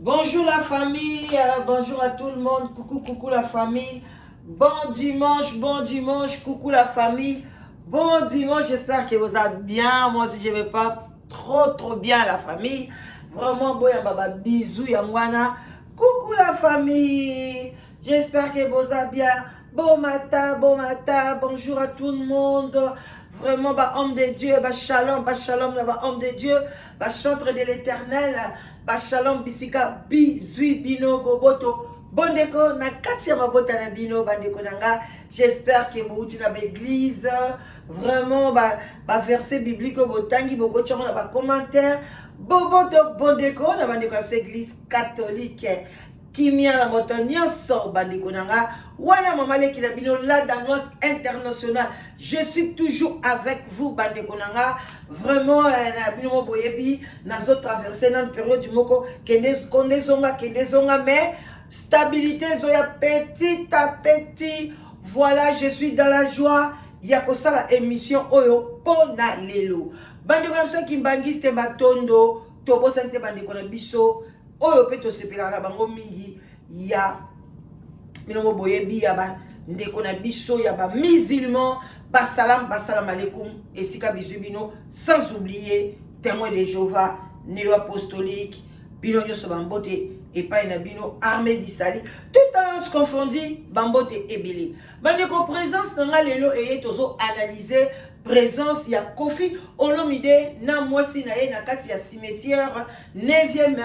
Bonjour la famille, bonjour à tout le monde, coucou coucou la famille. Bon dimanche, coucou la famille. Bon dimanche, j'espère que vous allez bien. Moi aussi je vais pas trop trop bien la famille. Vraiment boya baba bisous ya mwana. Coucou la famille. J'espère que vous allez bien. Bon matin, bon matin, bonjour à tout le monde. Vraiment, bah, homme de Dieu, bah, shalom, bah, shalom, bah, homme de Dieu, bah, chantre de l'éternel, bah, shalom, bisika, bizui, bino, boboto. Bondeko, na kati ya mabota na bino, bandeko nanga. J'espère que bouti na église. Vraiment, bah, bah, verset biblique, botangi, bokotia na ba commentaire. Boboto, bondeko, na bandeko ya église catholique. Kimia na moto nyonso bandeko na nga wana mama leki na bino la danoise internationale, je suis toujours avec vous bandeko na nga. Vraiment na bino mo boyebi nazo traverse nanu période moko kende konde zonga kende zonga, mais stabilité ezoya petit à petit. Voilà, je suis dans la joie ya kosala émission oyo mpo na lelo. Bandeko na biso kimbangiste, matondo. Tobosani te bandeko na biso oyo mpe tosepelaka na bango mingi ya bino mo boyebi ya bandeko na biso ya bamusulman. Basalam, basalam alaikum esika bizwi bino, sans oublier Témoin de Jéhovah, néo apostolique, bino nyonso bambote epai na bino. Armée du salut, tout en confondu, bambote ebele bandeko. Présence na nga lelo eye tozo analyser présence ya Kofi Olomide na mwasi na ye na kati ya cimetière, 9e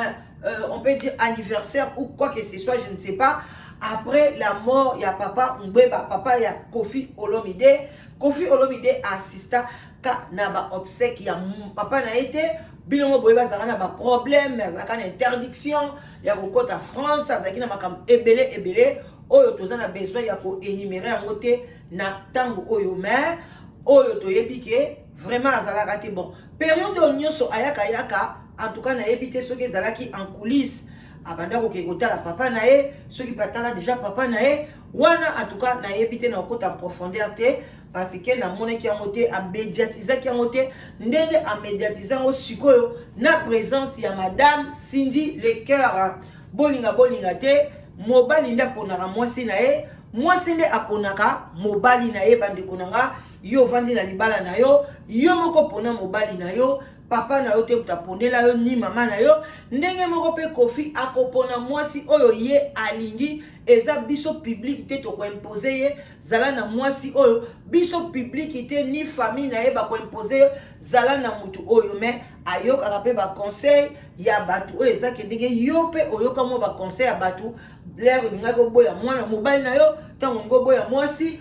on peut dire anniversaire ou quoi que ce soit, je ne sais pas, après la mort ya papa Ngbeba, papa ya Kofi Olomide. Kofi Olomide assista ka na baobsèque ya papa na ye te. Bino mo boye azalaka na baproblème, azalaka na interdiction ya kokɔta France, azalaki na makambo ebele ebele oyo toza na besoin ya koénumérer yango te na ntango oyo. Mais oyo toyebi ke vraiment azalaka te. Bon, période oyo nyonso ayaka yaka, en tout cas nayebi te soki ezalaki en coulisse, abanda kokende kotala papa na ye, soki mpe atala déjà papa na ye wana, en tout cas nayebi te, na kokota profondeur te parce que namonaki yango te, amédiatisaki yango te ndenge amédiatise yango sikoyo na présence ya madame Cindy Le Cœur. Bolinga bolinga te, mobali nde aponaka mwasi na ye, mwasi nde aponaka mobali na ye. Bandeko na nga, yo ovandi na libala na yo, yo moko pona mobali na yo. Papa na yo te moto aponela yo, ni mama na yo. Ndenge moko mpe Kofi akopona mwasi oyo ye alingi. Eza biso public te tokoimpose ye zala na mwasi oyo. Biso public te ni famille na ye bakoimpose ye zala na motu oyo. Mais ayokaka mpe baconseil ya bato oyo ezaki ndenge yo mpe oyoka mwa baconseil ya bato. L'heure olingaki oboya mwana mobali na yo, ntango olingi oboya mwasi,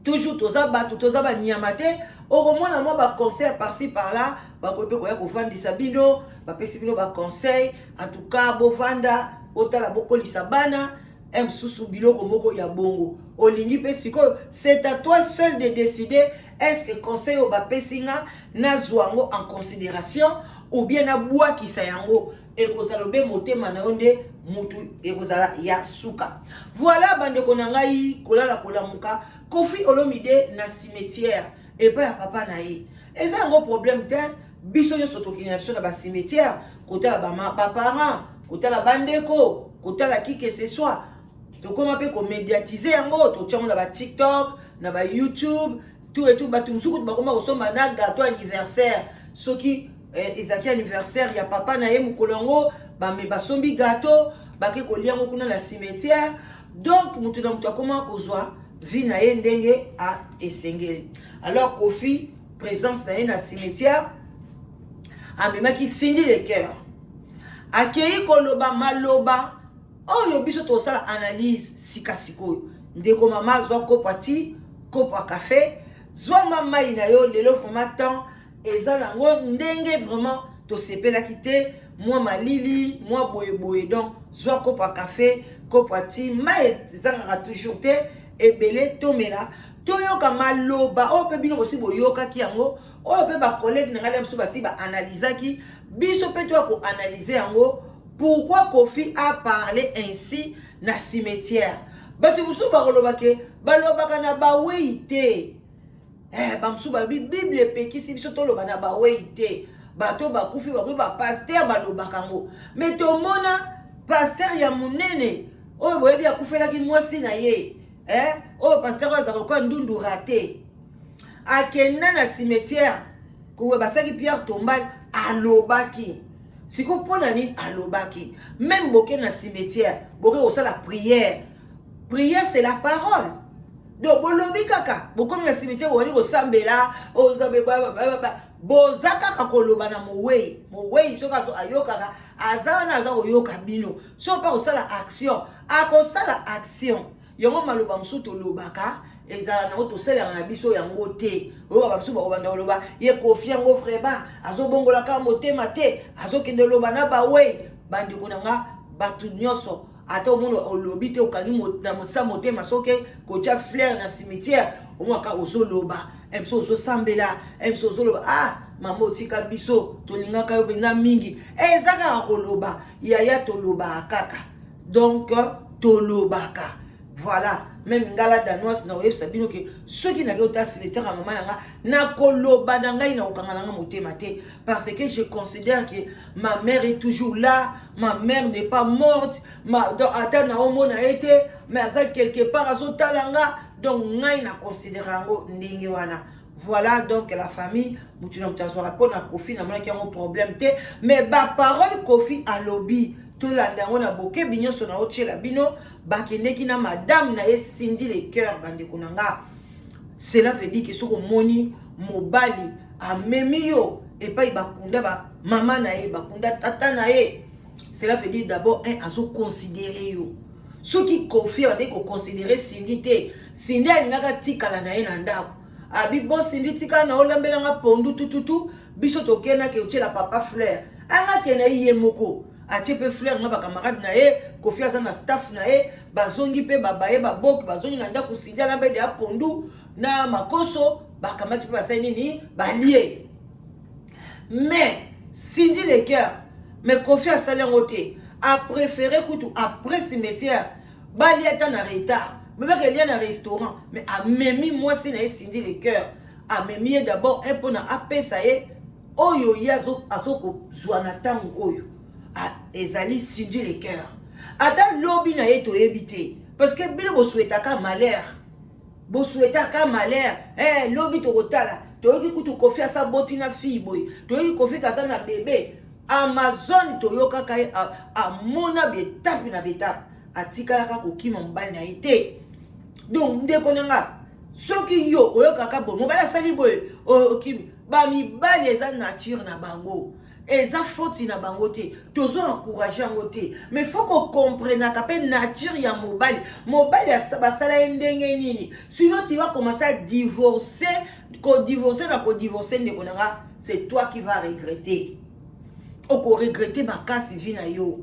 toujours toza bato, toza banyama te. Okomona mwa baconseil par-ci par-là, bakoki mpe koya kovandisa bino, bapesi bino baconseil. En tout cas bovanda, botala, bokolisa bana mosusu, biloko moko ya bongo. Olingi mpe sikoyo, c'est à toi seul de décider: est-ce que conseil oyo bapesi nga, nazwa yango en considération ou bien nabwakisa yango? Ekozala obe motema na yo nde mutu ekozala ya suka. Voilà bandeko na ngai, kolala kolamuka, Kofi Olomide na cimetière epai ya papa na ye, eza yango problème te. Biso nyonso tokende na biso na bacimetière kotala baparent, kotala bandeko, kotala qui que ce soit. Tokóma mpe komédiatise yango, totiango na baTikTok, na baYouTube, tout et tout. Bato mosuku bakóma kosomba na gâteau anniversaire. Soki ezalaki anniversaire ya papa na ye mokolo yango, bame basombi gâteau, bake kolia yango kuna na cimetière. Donc moto na moto akóma kozwa vie na ye ndenge esengeli. Alors Kofi, présence na ye na cimetière, amemaki Cindy Le Cœur, akei koloba maloba oyo biso tosala analyse sika sikoyo. Ndeko mama, zwa kopo ti, kopo ya kafe, zwa ma mai na yo. Lelo vraiment temps eza nango ndenge vraiment tosepelaki te, mwa malili, mwa boyeboye. Donc zwa kopo ya kafe, kopo ya ti, mai ezangaka toujours te ebele. Tomela, toyoka maloba oyo mpe bino bosi boyokaki yango, oyo mpe bacollègue na ngai ya mosusu basi baanalizaki. Biso mpe toya koanalyse yango. Pourquoi Kofi a parlé ainsi na cimetière? Bato mosusu bakoloba ke balobaka na bawei te. Bamosusu balobi Bible epekisi biso toloba na bawei te. Bato bakufi bakoki, bapasteur balobaka yango. Mais tomona pasteur ya monene oyo boyebi akufelaki mwasi na ye, eh? Oyo pasteur oyo azalaka lokola ndundu rate, akenda na cimetière kowe basalaki pierre tombale, alobaki. Sikoyo mpo na nini alobaki? Même boke na cimetière, boke kosala prière, prière c'est la parole. Donc bolobi kaka, bokomi na cimetière, bobandi kosambela, Nzambe, boza kaka koloba na mowei. Mowei soki ayokaka, aza wana, aza koyoka bino. Soki mpa kosala action, akosala action yango. Maloba mosusu tolobaka ezala nango, tosalelaka na biso yango te. Oyo bamosusu bakobanda koloba ye Kofi yango vraiment azobongolaka motema te, azokende loba na bawei. Bandeko na nga, bato nyonso, ata omoni olobi te, okangi na mosa motema, soki kotia fleur na cimetière, omwaka ozoloba biso, ozosambela biso, ozoloba: "Ah mama, otika biso, tolingaka yo mpenza mingi." Eza kaka koloba, yaya, tolobaka kaka. Donc tolobaka, voilà. Même nga la Danoise, na koyebisa bino ke soki nake ota cimetière ya mama na nga, nakoloba na ngai, na kokanga na nga motema te, parce que je considère que ma mère est toujours là, ma mère n'est pas morte. Donc ata naomona ye te, mais aza quelque part, azotala nga. Donc ngai na considère yango ndenge wana. Voilà, donc la famille, mutu na moto azwaka. Mpo na Kofi, namonaki yango problème te, mais baparole Kofi alobi, tolanda yango na bokebi nyonso. Na otiela bino, bakendeki na madame na ye Cindy Le Cœur. Bandeko na nga, cela veut dire ke soki omoni mobali amemi yo epai bakunda bamama na ye, bakunda tata na ye, cela veut dire d'abord un, azoconsidérer yo. Soki Kofi abandeki koconsidérer Cindy te, Cindy alingaka tikala na ye na ndako. Abi: "Bon, Cindy, tikala na olambelanga pondu tututu, biso tokendaki otiela papa fleur." Anga akende ye moko, atie mpe fleur na bacamarade na ye. Kofi aza na staff na ye, bazongi mpe babaye baboki, bazongi na ndako, Cindy alambede ya pondu na makoso, bakamati mpe basali nini, balie. Mais Cindy Le Cœur, mais Kofi asali yango te. Apréféré kutu après cimetière balia ata na retard, mebaka elia na restaurant, mais amemi mwasi na ye Cindy Le Cœur. Amemi ye d'abord un mpona apesa ye oyo ye azokozwa na ntango oyo ezali Cindy Le Cœur. Ata lobi na ye toyebi te, parce que bino bosouhaitaka malheur, bosouhaitaka malheur. Lobi tokotala. Toyoki kutu Kofi asa boti na fille boye, toyoki Kofi kaza na bébé Amazon, toyokaka ye amona baétape na baétape, atikalaka kokima mobali na ye te. Donc ndeko na nga, soki yo oyokaka boye, mobali asali boye, okimi. Bamibali eza nature na bango, eza faute na bango te, tozo encourage yango te, mais faut kocomprenaka mpe nature ya mobali. Mobali basala ye ndenge nini? Sinon tu vas commencer à divorcer, kodivorcer na kodivorcer. Ndeko na nga, c'est toi qui vas regretter. Okoregretter makasi vie na yo,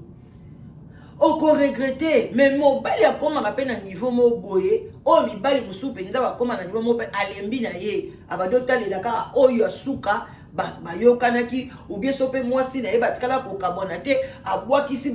okoregretter. Mais mobali akomaka mpe na niveau moko boye oyo mibali mosusu mpenza bakóma na niveau moko mpe alembi na ye, abandi otalela kaka oyo asuka bayokanaki ou bien so mpe mwasi na ye batikala kokabwana te, abwakisi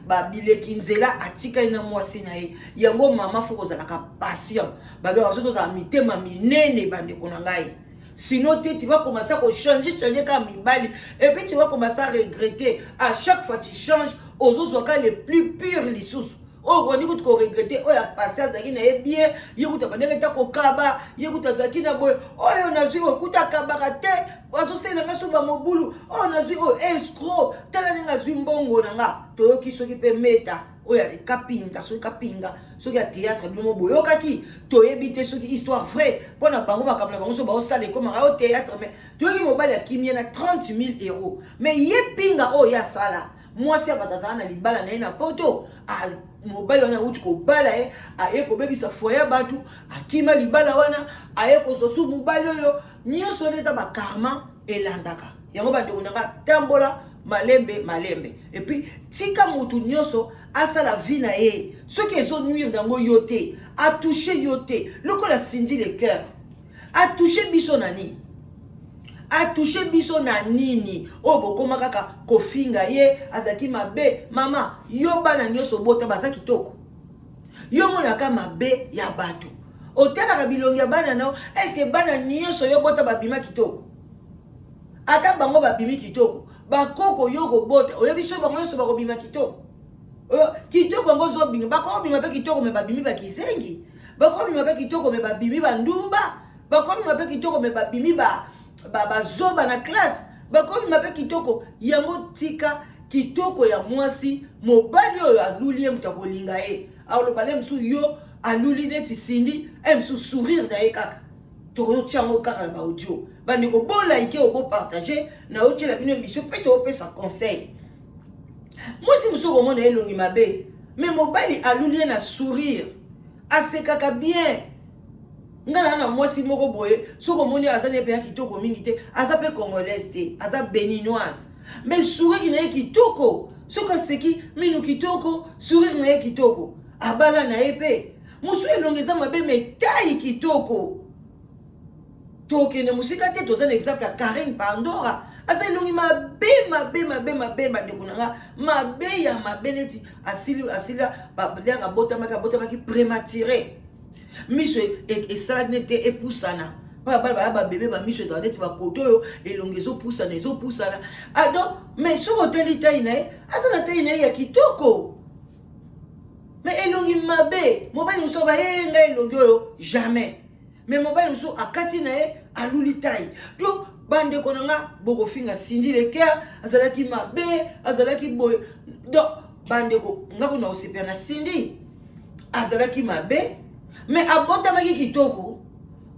babileki nzela, atikali na mwasi na ye. Yango mama, faut kozalaka patient. Babengaka biso tozala mitema minene, bandeko na ngai. Sinon te, tu vas commencer à changer changer kaka mibali et puis tu vas commencer à regretter. À chaque fois tu changes, ozozwaka le plus pire lisusu oyo obandi kutu koregretter. Oyo apase azalaki na ye bien, ye kutu abandaki ta kokaba, ye kutu azalaki na boye. Oyo nazwi oyo kutu akabaka te, azosalela nga so bamobulu. Oyo nazwi oyo escroc, tala ndenge azwi mbongo na nga. Toyoki soki mpe meta oyo Kapinga, soki Kapinga, soki ya théâtre, bino boyokaki, toyebi te soki histoire vrai. Mpo na bango, makambo na bango so baosala ekomaka oyo théâtre. Mais toyoki mobali akimi ye na 30 000 euros. Mais ye Pinga oyo ye asala mwasi ya bato, azala na libala na ye na Poto. Mobali wana awuti kobala ye, aye kobebisa foyer ya bato, akima libala wana, aye kozwa su mobali oyo. Nyonso wana eza bakarma elandaka yango. Bandeko na nga, tambola malembe malembe et puis tika motu nyonso asala vie na ye. Soki ezonuire yango yo te, atouche yo te. Lokola Cindy Le Cœur atouche biso na nini? Atouche biso na nini? Oyo bokóma kaka kofinga ye, azalaki mabe. Mama, yo bana nyonso bota baza kitoko, yo monaka mabe ya bato, otalaka bilongi ya bana na yo. Est-ce bana nyonso yo bota babima kitoko? Ata bango babimi kitoko, bakoko yo kobota, oyebi soki bango nyonso bakobima kitoko? Kitoko yango ozobima, bakobima mpe kitoko me babimi bakizengi, bakobima mpe kitoko me babimi bandumba, bakobima mpe kitoko me babimi bazoba na classe, bakobima mpe kitoko. Yango tika kitoko ya mwasi, mobali oyo aluli ye moto akolinga ye, aloba nde mosusu yo aluli neti Cindy, e mosusu sourire na ye kaka. Tokozotia yango kaka na baaudio. Bandeko, bolaike o bopartage, nayotiela bino émission mpe toopesa conseil. Mwasi mosusu okomona elongi mabe, me mobali aluli ye na sourire, asekaka bien. Nga na mwasi moko boye, soki omoni aza ne mpe ya kitoko mingi te, aza mpe congolaise te, aza béninoise, mais sourire na ye kitoko, soki aseki minu kitoko, sourire na ye kitoko, abala na ye mpe. Mosusu elongi eza mabe me taille kitoko. Tokende mosika te, toza na exemple ya Karine Pandora, aza elongi mabe mabe mabe mabe, bandeko na nga, mabe ya mabe neti asili asila liaka abotamaki abotamaki prématuré, miso esalaki neti epusana mpo bana baya babebe, bamiso ezala neti bakoto oyo elongi ezopusana ezopusana ado. Mais soki otali taille na ye, aza na taille na ye ya kitoko, mais elongi mabe. Mobali mosusu abaye ngai elongi oyo jamais, mais mobali mosusu akati na ye aluli taille. Donc bandeko na nga, bokofinga Cindy Le Cœur azalaki mabe, azalaki boye. Donc bandeko, nga kuna kosepela na Cindy, azalaki mabe mais abotamaki kitoko.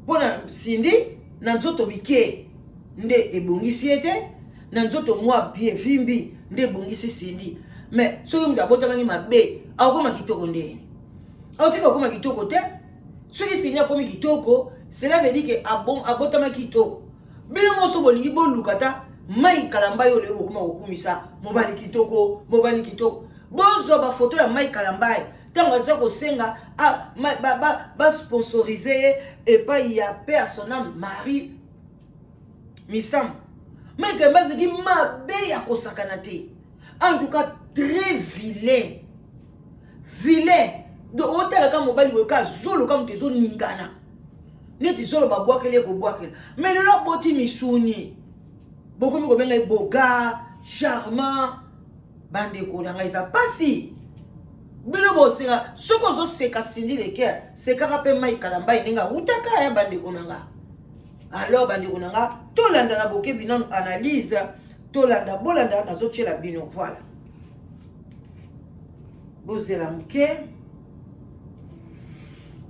Mpona Cindy, na nzoto mike nde ebongisi ye te, na nzoto mwa bien vimbi nde ebongisi Cindy. Mais soki moto abotamaki mabe, akokoma kitoko ndeni? Aotika okoma kitoko te. Soki Cindy akomi kitoko, cela veut dire ke abotamaki kitoko. Bino moso bolingi boluka ata Mike Kalambay oyo lelo bokoma kokumisa mobali kitoko, mobali kitoko. Bozwa bafoto ya Mike Kalambay ntango aza kosenga basponsorize ye epai ya pe ya son âme Marie Misamu. Mike Kalambay azalaki mabe ya kosakana te, en tout cas très vilain, vilain. Donc otalaka mobali boye ka zoloka moto ezoningana neti zolo babwakeli, ekobwakela. Mais lelo aboti misuni, bokomi kobenga ye boga charmant. Bandeko na ngai, eza pasi. Bino boseka, soki ozoseka Cindy Le Cœur, sekaka mpe Mike Kalambay ndenge awutaka ya. Bandeko na nga, alors bandeko na nga, tolanda na bokebi nanu analyse, tolanda, bolanda, nazotiela bino. Voilà, bozela moke,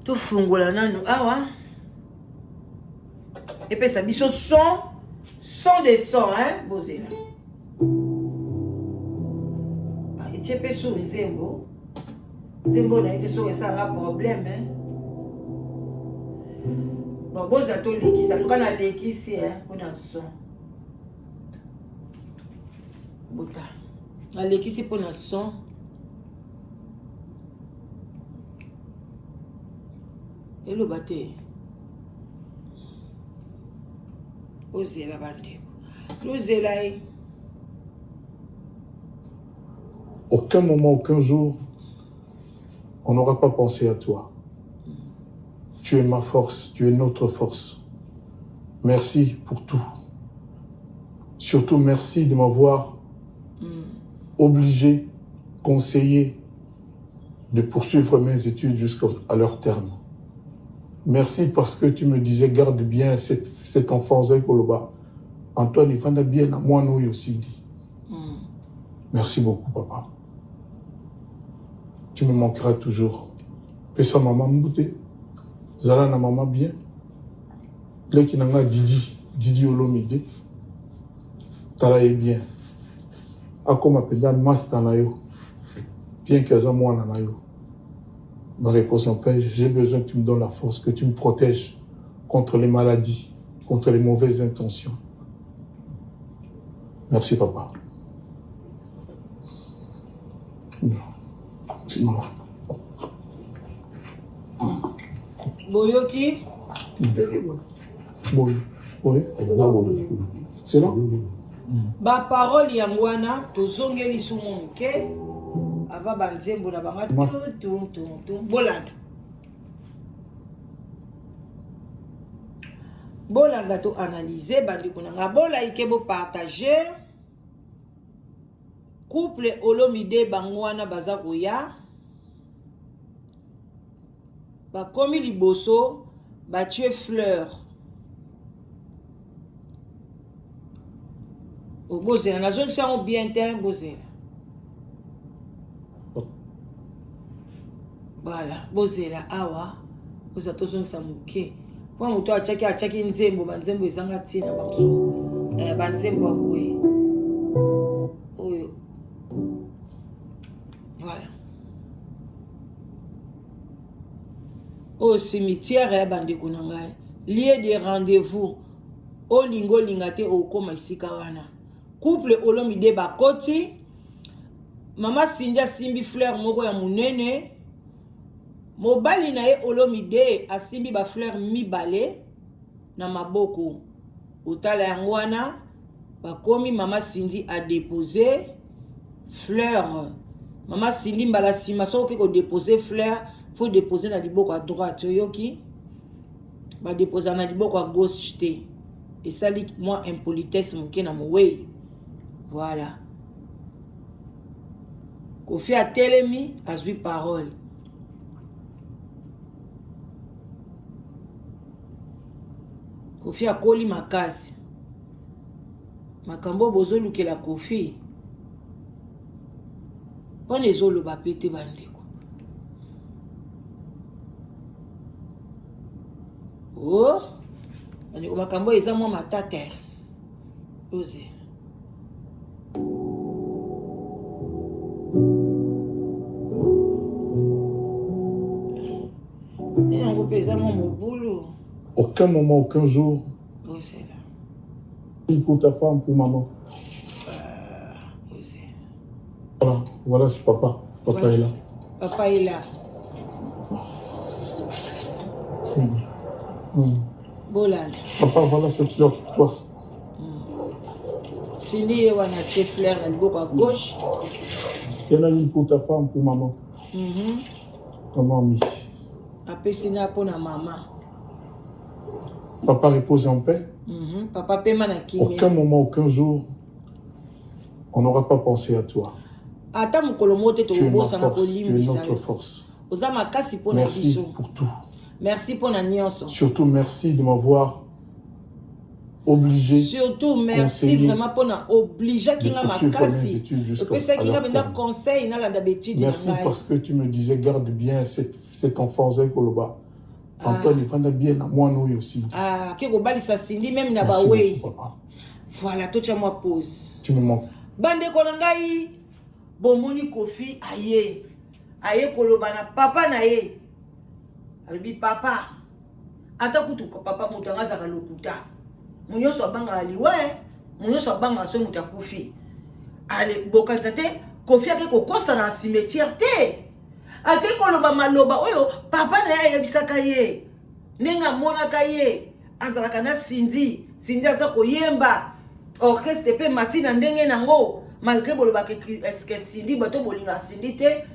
tofungola nanu awa, epesa biso son, son de son, hein. Bozela, etie mpe su nzembo, nzembo na ye te, soki esalanga problème, hein. Bon, boza tolekisa luka, nalekisi mpona son. Bota nalekisi mpona son. Eloba te, ozela bandeko, tozela ye. Aucun moment, aucun jour, on n'aura pas pensé à toi. Tu es ma force, tu es notre force. Merci pour tout. Surtout merci de m'avoir obligé, conseillé de poursuivre mes études jusqu'à leur terme. Merci parce que tu me disais: garde bien cet enfant Koloba. Antoine Ivanda bien à moi aussi dit. Merci beaucoup, papa. Tu me manqueras toujours. Pesa maman mbote. Zala na maman bien. Leki na nga Didi, Didi Olomide. Tala ye bien. Akoma mpenza master na yo. Bien que aza mwana na yo. Ma réponse en paix, j'ai besoin que tu me donnes la force, que tu me protèges contre les maladies, contre les mauvaises intentions. Merci, papa. C'est bon. Boyoki. Bon. Oui. C'est bon. Baparole yango wana, tozongeli sumu moke ava banzembo na bango tutuntutu. Bolanda, Bolanda to analyser bandeko na nga, bolaike, bopartage. Couple Olomide bango wana baza koya, bakomi liboso, batie fleur. Bozela, nazongisa yango bien te, bozela. Voilà, bozela awa, oza tozongisa moke mpo moto atiaki atiaki nzembo, banzembo ezanga ntina, bamosusu banzembo ya boye oyo. Voilà, oyo cimetière ya bandeko na ngai, lieu de rendez-vous. Olinga olinga te, okóma esika wana. Couple Olomide bakoti, mama Cindy asimbi fleur moko ya monene, mobali na ye Olomide asimbi bafleur mibale na maboko. Otala yango wana, bakomi, mama Cindy adépose fleur. Mama Cindy, mbala nsima soki okoki kodépose fleur, faut dépose na liboko ya droite. Oyoki, badeposa na liboko ya gauche te, esali mwa impolitesse moke na mowei. Voilà, Kofi atelemi, azwi parole. Kofi akoli makasi. Makambo oyo bozolukela Kofi mpona ezoloba pe te, bandeko. O bandeko, makambo oyo eza mwa matata. Ozela. Yango mpe eza mwa mobulu. Aucun moment, aucun jour, Ozela. pour ta femme, pour maman. Ozela. Voilà, voilà, c'est papa. Papa Voilà. est là. Papa est là. Bolanda. Papa, voilà cette fleur pour toi. Cindy ye wana atie fleur na liboko ya gauche. Il y en a une pour ta femme, pour maman. Maman, oui. Apesi na mpo na mama. Papa repose en paix. Papa pema na kimia. Aucun moment, aucun jour, on n'aura pas pensé à toi. Ata mokolo moko te Tu es ma tokobosana force, tu es kolimbisa notre yo. force. Oza makasi mpo na Merci biso. pour tout. Merci mpo na nyonso. Surtout, merci de m'avoir obligé, Surtout merci conseillé vraiment mpona obligeaki de nga poursuivre mes makasi, études jusqu'à opesaki à nga leur mpenza terme. conseil nalanda baétude na Merci ngai. parce que tu me disais, garde bien cet enfant Zé Koloba. Antoine, il bien à moi, nous aussi. Ah, ake kobalisa Cindy même na Merci bawei. beaucoup, papa. Voilà, totya mwa pause. Tu me manques. Bandeko na ngai, bomoni Kofi aye aye koloba na papa na ye, alobi: "Papa, ata kutu papa, moto anga azalaka lokuta, mo nyonso abangaka liwa, mo nyonso abangaka soki moto akufi." Ale, bokanisa te Kofi ake kokosa na cimetière te. Ake koloba maloba oyo papa na ye ayebisaka ye, ndenge amonaka ye azalaka na Cindy, Cindy aza koyemba, orchestre mpe mati na ndenge nango. Malgré bolobaka eske Cindy, bato bolingaka Cindy te,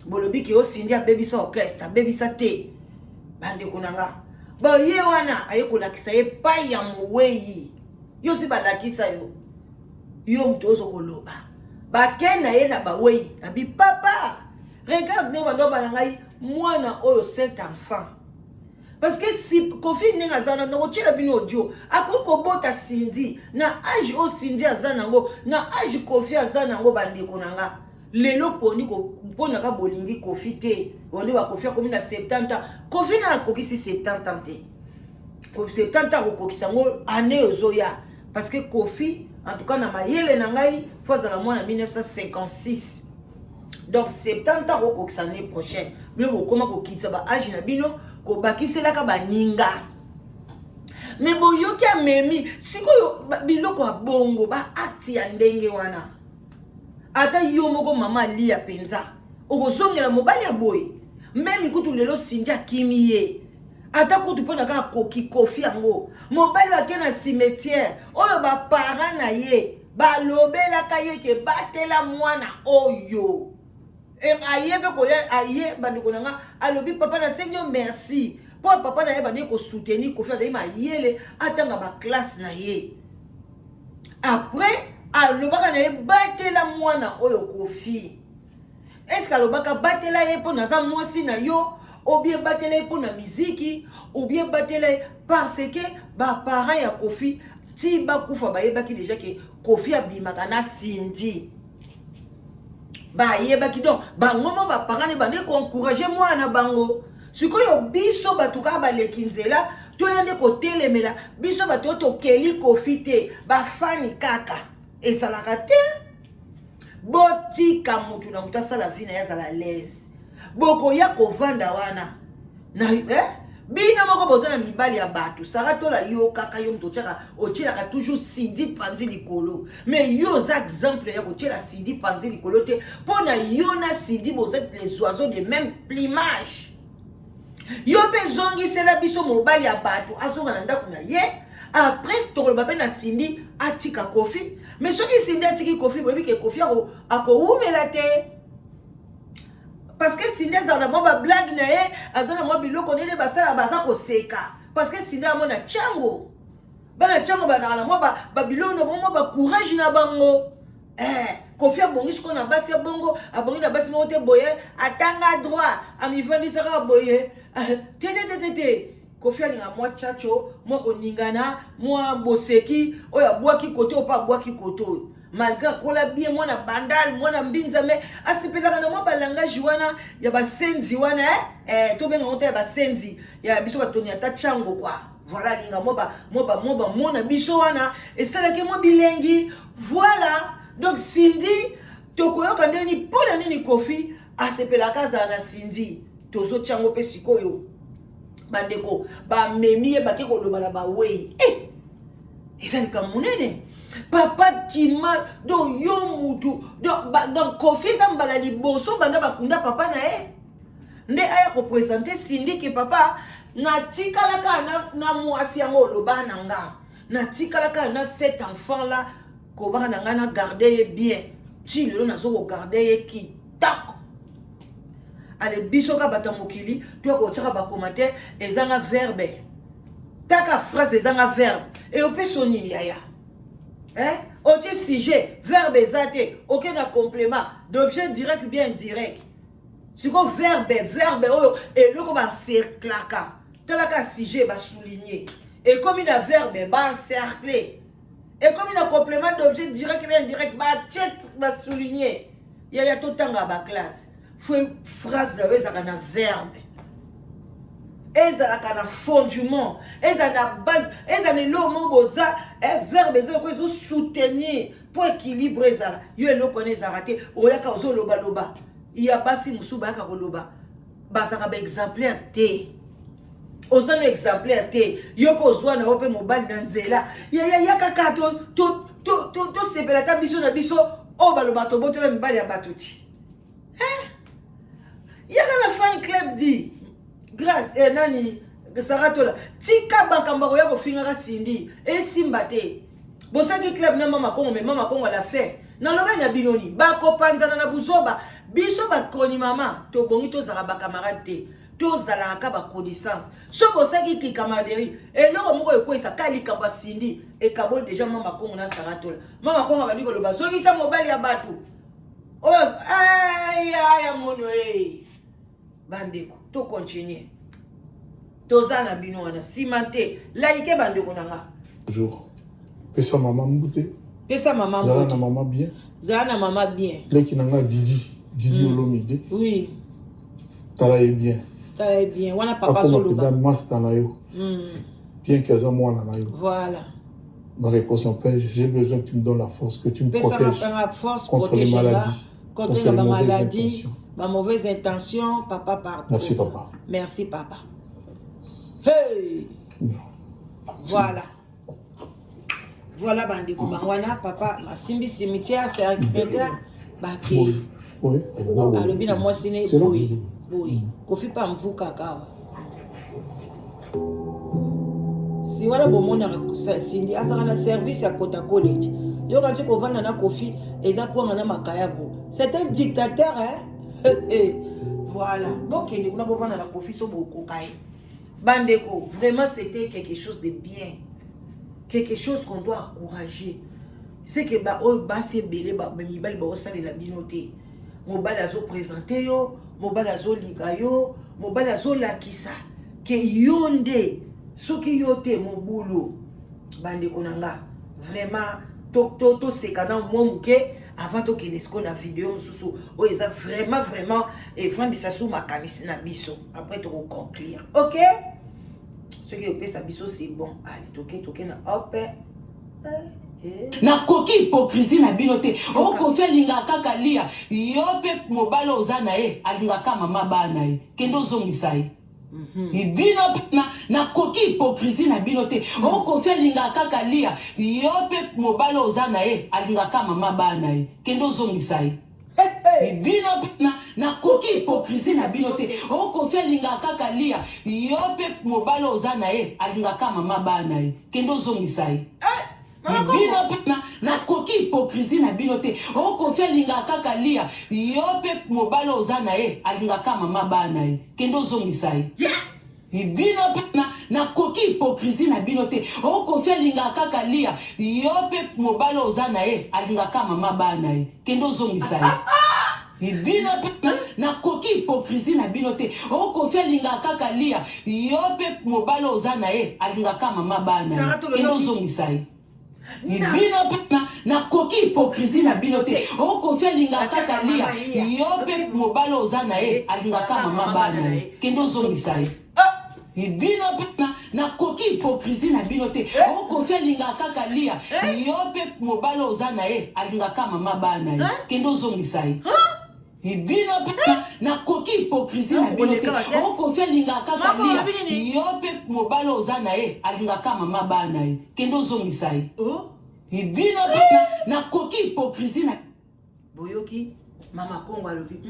bolobi ke yo Cindy abebisa orchestre, abebisa te. Bandeko na nga, baye wana aye kolakisa ye pai ya mowei. Yo si balakisa yo, yo moto ozo koloba. Bake na ye na bawei, abi: "Papa, regarde ndenge bando bana ngai mwana oyo, cet enfant." Parce que si Kofi ndenge aza na nakotiela bino audio, akoki kobota Cindy na age oyo Cindy aza nango, na age Kofi aza nango. Bandeko na nga, lelo poni mponaka bolingi Kofi te, bondi bakofi akomi na 70 ans. Kofi na akokisi 70 ans te, 70 ans akokokisa yango année ozoya. Parce que Kofi, en tout cas na mayele na ngai, faut azala mwana 1956, donc 70 ans akokokisa année prochaine. Bino bokóma kokitisa baage na bino, kobakiselaka baninga. Me boyoki, amemi sikoyo biloko ya bongo, baacte ya ndenge wana. Ata yo moko mama alia mpenza, okozongela mobali ya boye? Même kutu lelo Cindy akimi ye, ata kutu mpo na kaka koki Kofi yango, mobali oyo ake na cimetière oyo baparent na ye balobelaka ye ke batela mwana oyo. Aye mpe koya, aye, bandeko na nga, alobi: "Papa, nasengi yo merci." Mpo papa na ye abandaki kosoutenir Kofi, azali mayele, atanga baklasse na ye. Après alobaka na ye, batela mwana oyo Kofi. Est-ce alobaka batela ye mpo naza mwasi na yo, ou bien batela ye mpo na miziki, ou bien batela ye parce que baparent ya Kofi ti bakufa bayebaki déjà ke Kofi abimaka na Cindy? Bayebaki. Donc bango mo baparent ne bande koencourage mwana bango. Sikoyo biso bato kaka baleki nzela, toya nde kotelemela biso bato oyo tokeli Kofi te, bafani kaka ezalaka te. Botika motu na motu asala vie na ye, azala l'aise. Bokoya kovanda wana na, eh? Bino moko boza na mibali ya bato. Sara Tola, yo kaka yo moto otiaka, otielaka toujours Cindy panzi likolo, mais yo oza exemple ya kotiela Cindy panzi likolo te, mpo na yo na Cindy boza les oiseaux de même plumage. Yo mpe zongisela biso mobali ya bato, azonga na ndako na ye. Après tokoloba mpe na Cindy atika Kofi. Mais soki Cindy atiki Kofi, boyebi ke Kofi akowumela te, parce que Cindy azala na mwa bablague na ye, aza na mwa biloko ndenge basala, baza koseka, parce que Cindy amona ntiango, bana ntiango bazalaka na mwa babiloko na bango, mwa bacourage na bango. Kofi abongi sikoyo na basi ya bongo, abongi na basi moko te boye atanga droit, amivandisaka boye te te te te te. Kofi alinga mwa tchatcho, mwa koningana, mwa boseki oyo abwaki kote oyo mpe abwaki kote oyo, malgré akola bien, mwana Bandal, mwana Mbinza, mais asepelaka na mwa balangage wana ya basenzi wana, eh? Eh, tobengango te ya basenzi ya biso batoni ata ntiango kua. Voilà, alinga mwa bamona biso wana esalaki mwa bilengi. Voilà, donc Cindy, tokoyoka ndenge nini, mpo na nini Kofi asepelaka azala na Cindy. Tozotiango mpe sikoyo, bandeko bamemi ye, bake koloba na bawei, eh! Eza likambo monene. Papa tima, donc yo mutu donc Kofi eza mbala liboso banda bakunda papa na ye nde aya koprésenter Cindy ke papa natikalaka na mwasi yango oloba na nga, natikalaka na cet enfant là kobaka na ngai, na garde ye bien ti lelo, nazo kogarde ye kitoko. Ale, biso ka bato ya mokili toya kotiaka bacommentaire ezanga verbe, taka phrase ezanga verbe eopesa nini yaya, eh? Otie sujet, verbe eza te, oke na complément d'objet direct bien indirect. Sikoyo verbe, verbe oyo eloko baencerclaka, talaka sujet basouligne, ekomi na verbe baencercle, ekomi na complément d'objet direct bien indirect, batie, basouligne. Yaya, totanga baklasse, phrase na yo ezalaka na verbe, ezalaka na fondement, ezala na base, ezala na eloko moko boza verbe, eza eloko ezosoutenir mpo équilibre ezala. Yo eloko wana ezalaka te, oyaka ozolobaloba. Ya basi mosusu bayaka koloba, bazalaka baexemplaire te. Oza no exemplaire te. Yo mpe ozwa na yo mpe mobali na nzela, ya kaka tosepela ta biso na biso oyo baloba tobotola mibali ya bato ti, yaka na fan club di grâce, nani, Sara Tola, tika makambo akoya kofingaka Cindy, esimba te. Bosaki club na Mama Kongo, mais Mama Kongo ala fait nalobai na bino ni bakopanzana na buzoba. Biso bakoni mama tobongi tozalaka bacamarade te, tozalaka ka baconnaissance. So bosaki kicamaraderie, eloko moko ekweyisa ka likambo ya Cindy ekaboli déjà Mama Kongo na Sara Tola. Mama Kongo abandi koloba zongisa mobali ya bato oyo ya mono e. Bandeko, tocontinue, toza na bino wana nsima te. Like, bandeko na nga. Bonjour. Pesa mama mbote. Pesa mama. Zala na mama bien. Zala na mama bien. Leki na nga Didi, Didi Olomide. Tala ye bien. Tala ye bien wana, papa. Akoma Azoloba. mpenza master na yo. Bien que aza mwana na yo. Voilà. Ma réponse en paix, j'ai besoin que tu me donnes la force, que tu me pesa protèges mapanga force contre les protège nga maladies, contre contre na les mauvaises bamaladie, intentions. bamauvaise intention, papa, pardon. Merci, papa. Merci, papa. Hey, voilà, voilà, bandeko, bango wana papa asimbi cimetière, cimetière bakei. Oui. Alobi na mwasi ne C'est bon. boye boye, Kofi mpe amvukaka awa. Si wana bomonaka Cindy azalaka na service ya Kota College, yoka nti kovanda na Kofi eza kwanga na makayabo. C'est un dictateur, hein? Voilà, bokende kuna bovanda na Kofi so bokoka ye. Bandeko, vraiment c'était quelque chose de bien, quelque chose qu'on doit encourager. C'est que ba oyo basi ebele mibali baosalela bino te. Mobali azoprésenter yo, mobali azolinga yo, mobali azolakisa ke yo nde, soki yo te, mobulu. Bandeko na nga, vraiment toseka na mwa moke avant tokende sikoyo na video mosusu oyo eza vraiment vraiment efandisa su makanisi na biso. Après tokoconclure, ok? Soki opesa biso, c'est bon. Allez, toke na op eh, eh. Nakoki hypocrisie na bino te. Okofi alingaka kaka lia. Yo mpe mobali oza na ye alingaka mama bana na ye. Kende ozongisa ye. Bino mpe nakoki hypocrisie na bino te. Okofi alingaka kaka lia. Yo mpe mobali oza na ye alingaka mama bana na ye. Kende ozongisa ye. Bino mpe nakoki hypocrisie na bino te. Okofi alingaka kaka lia. Yo mpe mobali oza na ye alingaka mama bana na ye. Kende ozongisa ye. Bino mpe nakoki hypocrisie na bino te. Okofi alingaka kaka lia. Yo mpe mobali oza na ye alingaka mama bana na ye. Kende ozongisa ye. Bino mpe nakoki hypocrisie na bino te. Okofi alingaka kaka lia. Yo mpe mobali oza na ye alingaka mama bana na ye. Kende ozongisa ye. Bino mpe nakoki hypocrisie na bino te. Okofi alingaka kaka lia. Yo mpe mobali oza na ye alingaka mama bana na ye. Kende ozongisa ye. Bino mpe nakoki hypocrisie na bino te. Okofi alingaka kaka lia. Yo mpe mobali oza na ye alingaka mama bana na ye. Kende ozongisa ye. Bino mpe nakoki hypocrisie na bino te. Okofi alingaka kaka lia. Yo mpe mobali oza na ye alingaka mama bana na ye. Kende ozongisa ye. Bino mpe nakoki hypocrisie na bino te. Okofi alingaka kaka lia. Yo mpe mobali oza na ye alingaka mama bana na ye. Kende ozongisa ye. Bino mpe nakoki hypocrisie na Boyoki Mama Kongo alobi,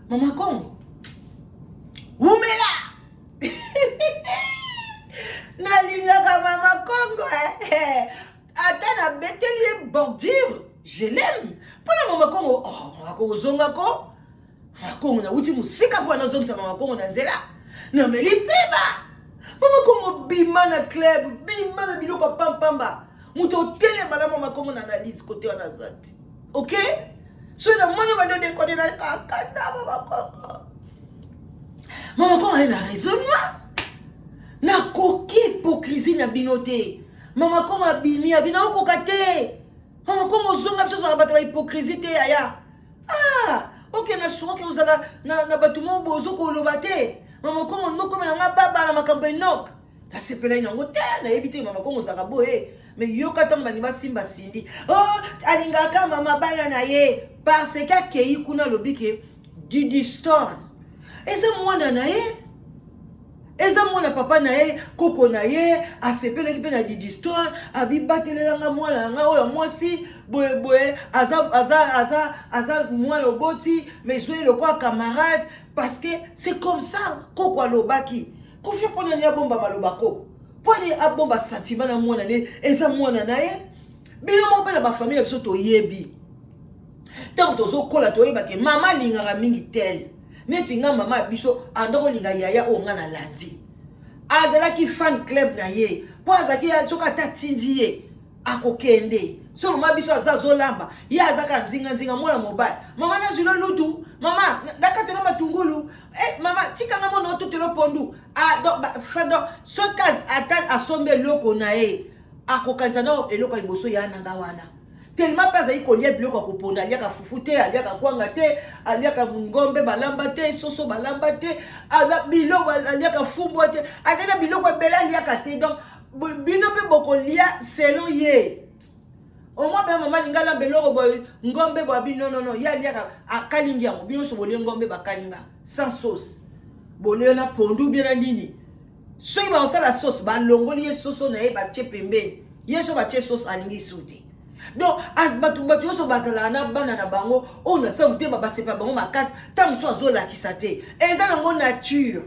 Mama Kongo wumela. Nalingaka Mama Kongo, ata nabeteli ye bordure, je l'aime. Mpona Mama Kongo, oh, Mama Kongo ozongako. Mama Kongo, nauti mosika mpo nazongisa Mama Kongo na nzela. Nameli peba. Mama Kongo, bima na club, bima na biloko ya pampamba. Moto otelema na Mama Kongo na analyse kote wana aza te. Ok, soki namoni bandi odekone na kakanda. Mama Kongo, Mama Kongo aye na raisonnement. Nakoki hypocrisie na bino te. Mama Kongo abimi, abina okoka te. Mama Kongo ozonga biso, ozalaka bato ya hypocrisie te. Yaya, ah, okende na suka, oke ozala na bato moko boye ozokoloba te. Mama Kongo nokomela nga baba na makambo enok, nasepelai nango te. Nayebi te Mama Kongo ozalaka boye, mais yoka ntango bani basimba Sindi, oh, alingaka mama bana na ye parce que akei kuna, alobi ke Didi Stone eza mwana na ye, eza mwana papa na ye, koko na ye asepelaki mpe na Didi Stone, abibatelelanga mwana na ngai oyo ya mwasi boyeboye, aza, aza, aza, aza mwana oboti, mais zwi lokola camarade parce que c'est comme ça. Koko alobaki Kofi mpona nini abomba maloba koko, mpo nini abomba sentiment na mwana ne eza mwana na ye. Bino moko mpe na bafamille na biso toyebi, ntango tozokola toyebake mama alingaka mingi tel. Neti nga, mama ya biso anda kolinga yaya oyo nga nalandi, azalaki fan club na ye, mpo azalaki soki ata atindi ye akokende. So mama biso aza azolamba, ye azaka nzinganzinga mwana mobali: "Mama, nazwilo lutu, mama, nakatela matungulu, eh, mama, tikanga mona otutelo pondu." Ah, donc, ba, donc soki ata asombi eloko na ye, akokanisa na eloko ya liboso ya nanga wana, tellement mpe azali kolia biloko ya koponda. Aliaka fufu te, aliaka kwanga te, aliaka ngombe balamba te, soso balamba te, biloko aliaka fumbwa te, azali na biloko ebele aliaka te. Donc bino mpe bokolia selon ye. Omwa mpe mama alingi alamba eloko boye, ngombe boye, abi non, non, non, ye aliaka akalingi yango. Bino nyonso bolie ngombe bakalinga sans sauce, bolie na pondu bien na nini. Soki bakosala sauce, balongoli ye soso na ye, batie pembeni. Ye so batie sauce, alingi su te. Donc bato nyonso bazalaka na bana na bango oyo na sa motema, basepa bango makasi. Ntango mosusu azolakisa te, eza nango nature.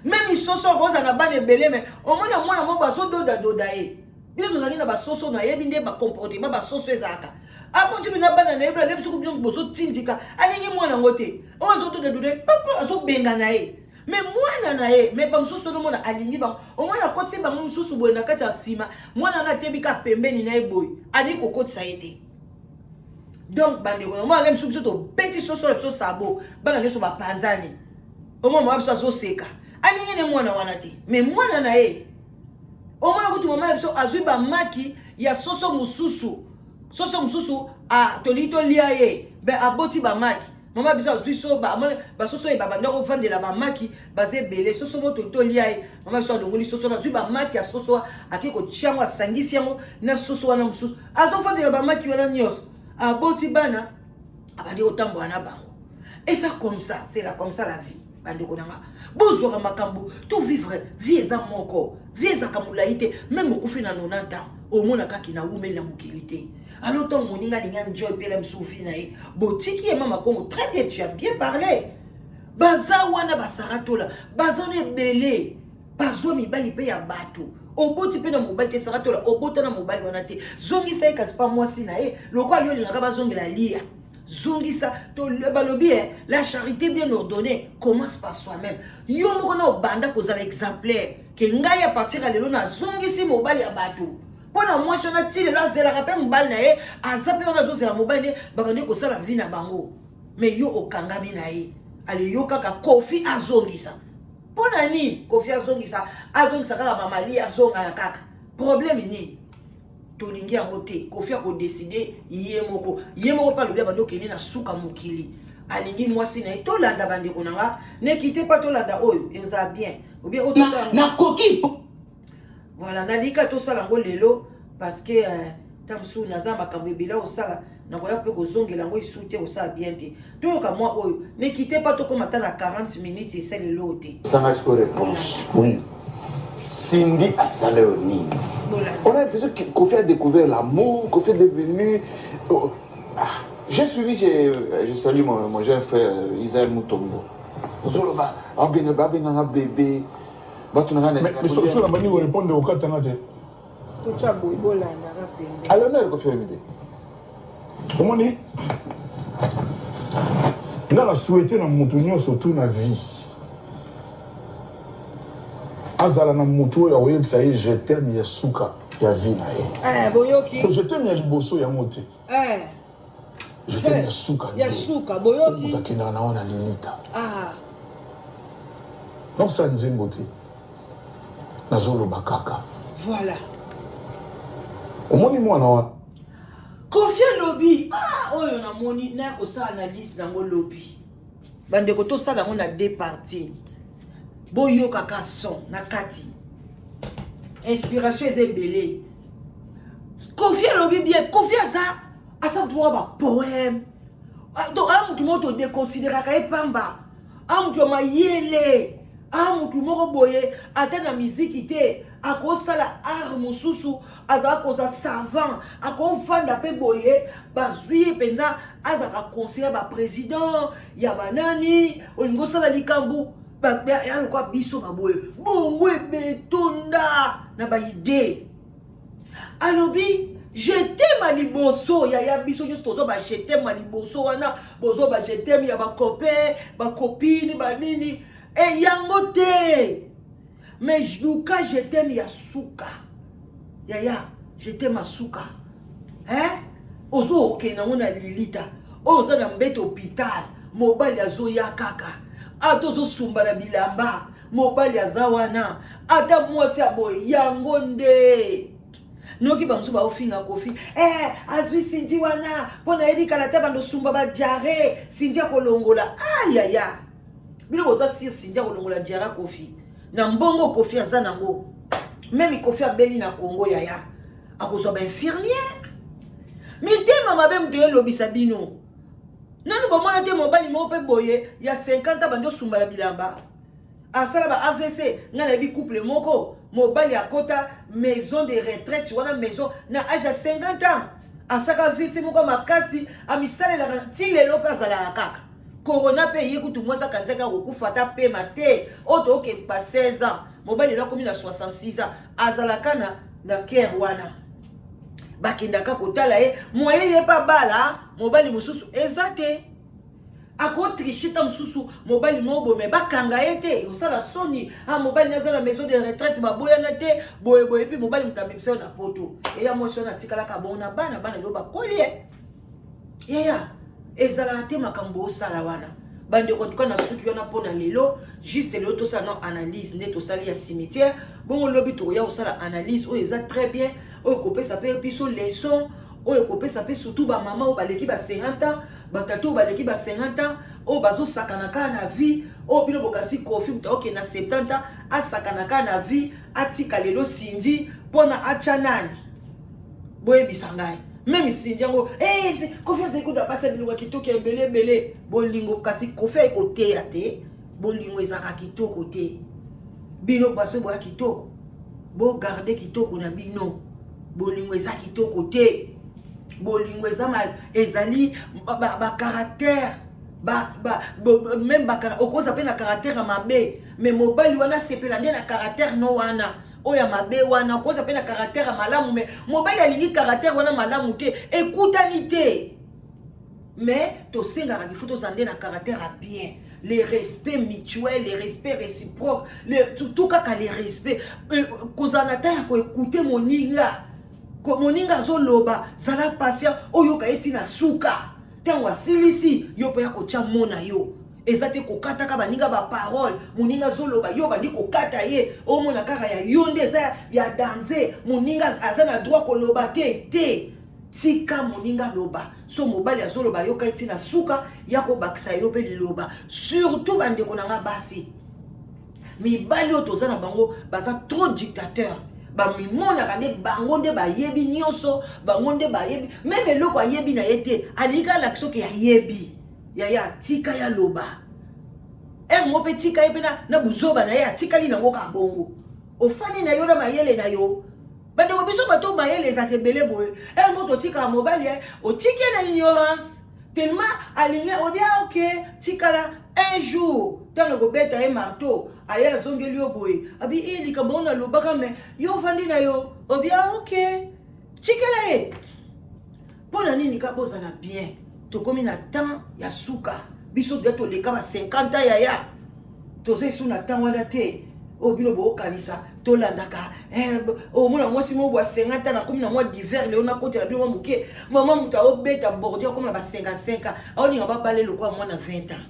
Même soso akozala na bana ebele, mais omona mwana moko azododadoda ye. Biso tozalaki na basoso, nayebi nde bacomportement basoso ezalaka. Akoti bina bana na ye, nayebi soki bino bozotindika, alingi mwana yango te, oyo azododadoda ye, papa azobenga na ye. Mais mwana na ye, mais bamosusu onomona alingi bango, omona akotisi bango mosusu boye na kati ya nsima, mwana wana atebi kaka pembeni na ye boye, alingi kokotisa ye te. Donc bandeko na mwana biso, biso tobeti soso na biso sabo, bana nyonso bapanzani. Omona mama biso azoseka, alingi ne mwana wana te, mais mwana na ye. Omona kutu mama na biso azwi bamaki ya soso mosusu, soso mosusu tolingi tolia ye, me aboti bamaki. Mama biso azwi so basoso oyo babanda kovandela bamaki, baza ebele. Soso mo tolingi tolia ye, mama biso alongoli soso wana, azwi bamaki ya soso, ake kotia yango, asangisi yango na soso wana mosusu, azovandela bamaki wana nyonso, aboti bana, abandi kotambola na bango. Eza comme ça, c'est la comme ça la vie. Bandeko na nga, bozwaka makambo to vivre vie eza moko, vie ezalaka molai te. Même okufi na 90 ans, omona kaka na wumeli na mokili te. Alors ntango moninga alingi enjoy mpe la mosusu vie na ye, botiki ye. Mama Kongo, très bien, tu as bien parlé. Baza wana basaratola, baza wana ebele, bazwa mibali mpe ya bato. Oboti mpe na mobali te, Saratola, obota na mobali wana te, zongisa ye kasi pa mwasi na ye. Lokola yo olingaka bazongela lia, zongisa. Balobi la charité bien ordonnée commence par soi-même. Yo moko na obanda kozala exemplaire ke ngai, à partir ya lelo, nazongisi mobali ya bato. Mpo na mwasi wana, ti lelo azelaka mpe mobali na ye, aza mpe wana azozela mobali ne, babandi kosala vie na bango. Mais yo okangami na ye. Ale yo kaka Kofi azongisa. Mpo na nini Kofi azongisa? Azongisa kaka mamali, azongana kaka. Problème nini? Tolingi yango te. Kofi akodécider ye moko, ye moko mpe alobi abandi okende na suka mokili, alingi mwasi na ye. Tolanda, bandeko na nga, nekite mpa tolanda oyo eza bien obien oyo tosala. Nakoki. Voilà, nalika tosala yango lelo parce que ta mosusu naza makambo ebele osala, nakoya mpe kozongela yango esu te, kosala bien te. Toyoka mwa oyo, nekite mpa tokóma ata na 40 minutes, esali eloo te. Sanga sikoyo réponse. Oui. Cindy asala yo nini? Bolanda. On a l'impression que Kofi a découvert l'amour, Kofi est devenu. Oh, ah, j'ai suivi, je salue mon jeune frère Israël Mutombo. Ozoloba, babenganga bébé. Bato na nga. Mais so na bandi korépondre, okatanga te. Totya boye, bolandaka pembe. À l'honneur Kofi Olomide. Omoni, nga na souhaite na motu nyonso tu na vie azala na motu oyo akoyebisa ye "je t'aime" ya suka ya vie na ye. Eh, boyoki? To "je t'aime" ya liboso yango te. Eh. "Je t'aime" ya suka. Ya suka, boyoki? Moto akendaka na wana limita. Ah. Nakosala nzembo te, nazoloba kaka. Voilà. Omoni mwana wana. Kofi alobi, ah, oyo namoni naya kosala analyse nango lobi. Bandeko, tosala yango na deux parties. Boyokaka son na kati, inspiration eza ebele. Kofi alobi bien. Kofi aza aza motu moko bapoème, donc aya motu moko todéconsidéraka ye pamba. A motu ya mayele, a motu moko boye, ata na miziki te, akosala art mosusu, azala koza savant, akovanda mpe boye, bazwi ye mpenza, azalaka conseiller ya baprésident ya banani. Olingi osala likambo ya lokwa biso baboye bongo, ebetonda na baidées. Alobi "je t'aime" liboso yaya, biso nyonso tozwa ba "je t'aime" liboso wana, bozwa ba "je t'aime" ya bacopain, bacopine, banini e yango te. Mais luka "je t'aime" ya suka, yaya, "je t'aime" ya suka, hein? Ozo okende yango na lilita oyo oza na mbeto hôpital, mobali azoya kaka, ata ozosumba na bilamba, mobali aza wana, ata mwasi ya boye yango nde. Noki bamosusu baofinga Kofi, azwi Cindy wana mpo nayebi kala te, bando sumba badiarrhée, Cindy akolongola. Ayaya, bino boza sûr Cindy akolongola diarrhée? Kofi na mbongo, Kofi aza nango. Même Kofi abeli na Congo, yaya, akozwa bainfirmière. Mitema mabe moto elobisa bino. Nanu bomona te mobali moko mpe boye ya 50 bandi osumbala bilamba, asala ba AVC? Ngai nayebi couple moko, mobali akota maison de retraite wana, maison na age ya 50 ans, asaka AVC moko makasi, amisalelaka ti lelo mpe azalaka kaka. Corona mpe ye kutu mwasi akanzaki akokufa, ata pema te. Oyo tookepa 16 ans, mobali lelo akomi na 66 ans, azalaka na care wana, bakendaka kotala ye. Moye ye mpe abala mobali mosusu eza te. Akotriche ta mosusu mobali moko boye, me bakanga ye te, osala soni. Ah, mobali naza na maison de retraite, baboyana te boyeboye, mpe mobali moto amemisa yo na poto. Eya mwasi wana atikalaka bongo na bana, bana lelo bakoli ye. Yaya, ezalaka te makambo osala wana. Bandeko, tuka na suki wana mpo na lelo. Juste lelo tosala no analyse nde tosali ya cimetière bongo. Lobi tokoya kosala analyse oyo eza très bien, oyo ekopesa mpe biso leçon, oyo ekopesa mpe surtout bamama oyo baleki ba 50 ans, batata oyo baleki ba 50 ans, oyo bazosakana kaka na vie. Oyo bino bokanisi Kofi moto akokende na 70 ans, asakana kaka na vie, atika lelo Cindy mpona atya nani? Boyebisa ngai. Même Cindy yango, hey, Kofi azali kuta basi ya biloko ya kitoko ya ebele ebele. Bolingo kasi Kofi ayekoteya te, bolingo ezalaka kitoko te. Bino basi boya kitoko, bogarde kitoko na bino. Bolingo eza kitoko te. Bolingo eza ezali bacaractère ba, ba, ba, même okoza mpe na caractère ya mabe, mais mobali wana asepela nde na caractère no wana oyo ya mabe wana. Okoza mpe na caractère ya malamu, mais mobali alingi caractère wana malamu te, ekutani te. Mais tosengaka il faut tozala nde na caractère ya bien, le respect mutuel, le respect réciproque, tout kaka le respect, kozala na ta ya koécouter moninga. Moninga azoloba, zala patient, oyoka ye ntina suka. Ntango asilisi, yo mpe ya kotya mo na yo. Eza te kokataka baninga baparole. Moninga azoloba, yo bandi kokata ye, omona kaka ya yo nde eza ya danger. Moninga aza na droit koloba te te. Tika moninga loba. So mobali azoloba, yoka ye ntina suka, ya kobakisa yo mpe liloba. Surtout bandeko na nga basi, mibali oyo toza na bango baza trop dictateur, bamimonaka nde bango nde bayebi nyonso, bango nde bayebi. Même eloko ayebi na ye te, alingi kaka alakisa oke ayebi. Yaya, tika ya loba ere mo mpe tika ye mpe na buzoba na ye, atikali nango ka bongo. Ofandi na yo na mayele na yo. Bandeko, biso bato mayele ezalaka ebele boye, ere mo totikaka mobali, otiki ye na ignorance tellement alingi obia. Ok, tikala. Un jour, ntango ekobeta ye marteau, aye azongeli yo boye, abi e likambo oyo nalobaka, me yo ovandi na yo obia. Ok, tikela ye. Mpo na nini? Ka bozala bien. Tokomi na temps ya suka. Biso deya toleka ba 50 ans, yaya, toza esu na temps wana te oyo bino bookanisa tolandaka. Omona mwasi moko bwa 50 ans, nakomi na mwa divers lelo, nakotela bino mwa moke. Mama moto aobeta bordi, akomi na ba 55 ans, aolinga babale lokola mwana 20 ans.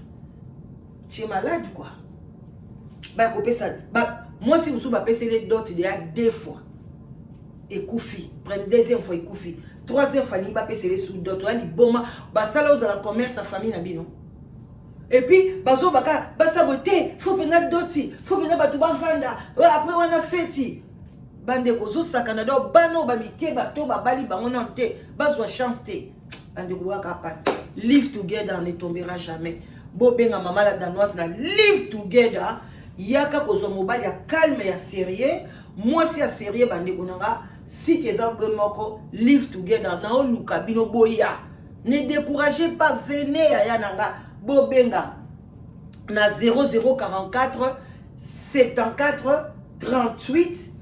Tu es malade quoi. Bakopesa mwasi mosusu, bapeseli dot deya deux fois, ekufi. Deuxième fois ekufi, troisième fois alingi bapesele su dot. Oya liboma, basala ozala commerce ya famille na bino. Et puis bazobaka basabo te, faut mpenza doti, faut mpenza bato bavanda après wana feti. Bandeko, ozosakana. Do bana oyo bamike to babali bango nano te, bazwa chance te. Bandeko, boyaka mpasi. Live Together ne tombera jamais. Bobenga Mama la Danoise na Live Together. Yaka kozwa mobali ya calme, ya sérieux, mwasi ya sérieux. Bandeko na nga, site eza mpe moko Live Together. Naoluka bino, boya, ne découragez pas, venez. Yaya na nga, bobenga na 0044 74 38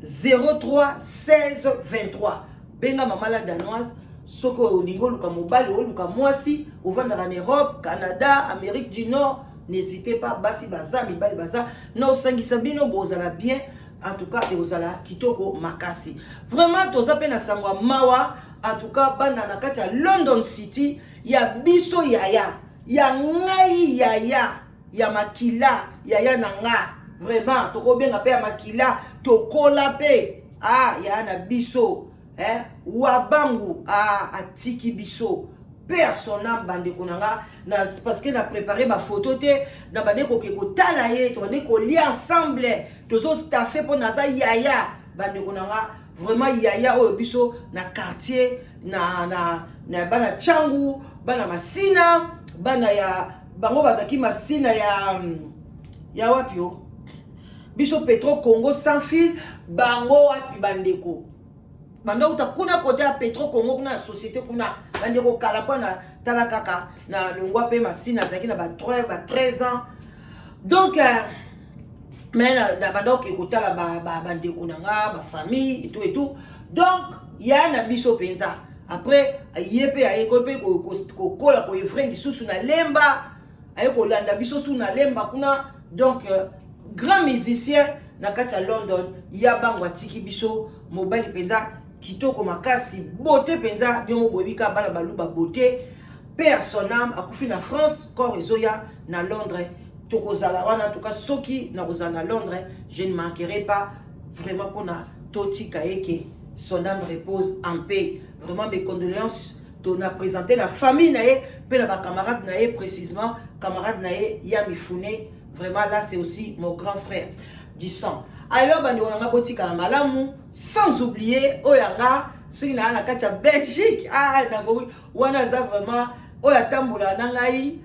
03 16 23. Benga Mama la Danoise soki olingi oluka mobali, oluka mwasi, ovandaka na Europe, Canada, Amérique du Nord. N'hésitez pas, basi baza, mibali baza na osangisa bino, bozala bien. En tout cas, ekozala kitoko makasi vraiment. Toza mpe na sango ya mawa. En tout cas, bana na kati ya London City ya biso, yaya ya ngai, yaya ya makila, yaya na nga vraiment, tokobenga mpe ya makila, tokola mpe, ah, yaya na biso, eh, Wabangu, ah, atiki biso, paix à son âme. Bandeko na nga, na, parce que na préparé bafoto te, na bande koke kotala ye, tobande kolia ensemble, tozostaffe mpo naza yaya. Bandeko na nga, vraiment yaya oyo biso na quartier na bana Ntiangu, bana Masina, bana ya bango bazalaki Masina ya wapi o biso Petro Congo sans fil, bango wapi. Bandeko, banda uta kuna kote ya Petro Congo kuna na société kuna. Bandeko, kala mpo na tala kaka na longwa mpe Masina, azalaki na ba 3 ba 13 ans. Donc mais na banda oke kotala bandeko na nga, bafamille et tout et tout. Donc ya na biso mpenza. Après ye mpe aye mpe kokola koevre lisusu na Lemba, aye kolanda biso su na Lemba kuna. Donc grand musicien na kati ya London, ya bango atiki biso. Mobali mpenza kitoko makasi, beauté mpenza. Bino boyebi kaka bana baluba, beauté. Paix à son âme. Akufi na France, corps ezoya na Londres, tokozala wana. En tout cas, soki nakozala na Londres, je ne manquerai pas vraiment mpona totika ye, que son âme repose en paix. Vraiment, mes condoléances tona présenter la famille na ye mpe na bacamarade na ye, précisément camarade na ye ya Mifune. Vraiment, là, c'est aussi mon grand frère du sang. Alors, bandeko na nga, botikala malamu. Sans oublier oyo yanga, soki naa na kati ya Belgique, ah, nakoki wana, aza vraiment oyo atambola na ngai,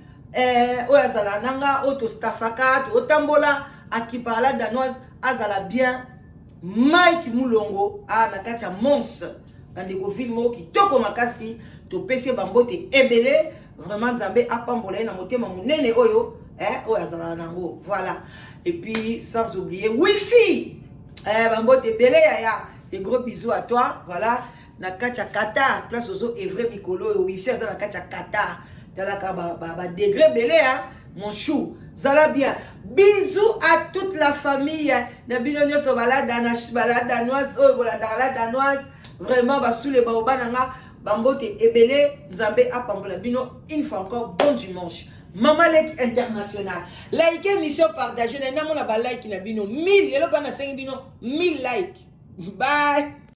oyo azala na nga, oyo tostafaka, totambola, akipaka la Danoise, azala bien, Mike Mulongo, a na kati ya Mons. Bandeko, ville moko kitoko makasi, topesi ye bambote ebele. Vraiment, Nzambe apambola ye na motema monene oyo oyo azalaka nango. Voilà. Et puis, sans oublier Wifi, bambote ebele yaya, des gros bisous à toi. Voilà, na kati ya Qatar, place ozo evre mikolo oyo. Wifi aza na kati ya Qatar, talaka badegré ebele ya mon chou, zala bien. Bisous à toute la famille na bino nyonso, bala Danoise oyo bolandaka la Danoise. Vraiment, basule baoba na nga, bambote ebele. Nzambe apambola bino. Une fois encore, bon dimanche. Mama Leki International, like émission, partage na namona balike na bino 1000 lelo mpa nasengi bino 1000 like. Bye.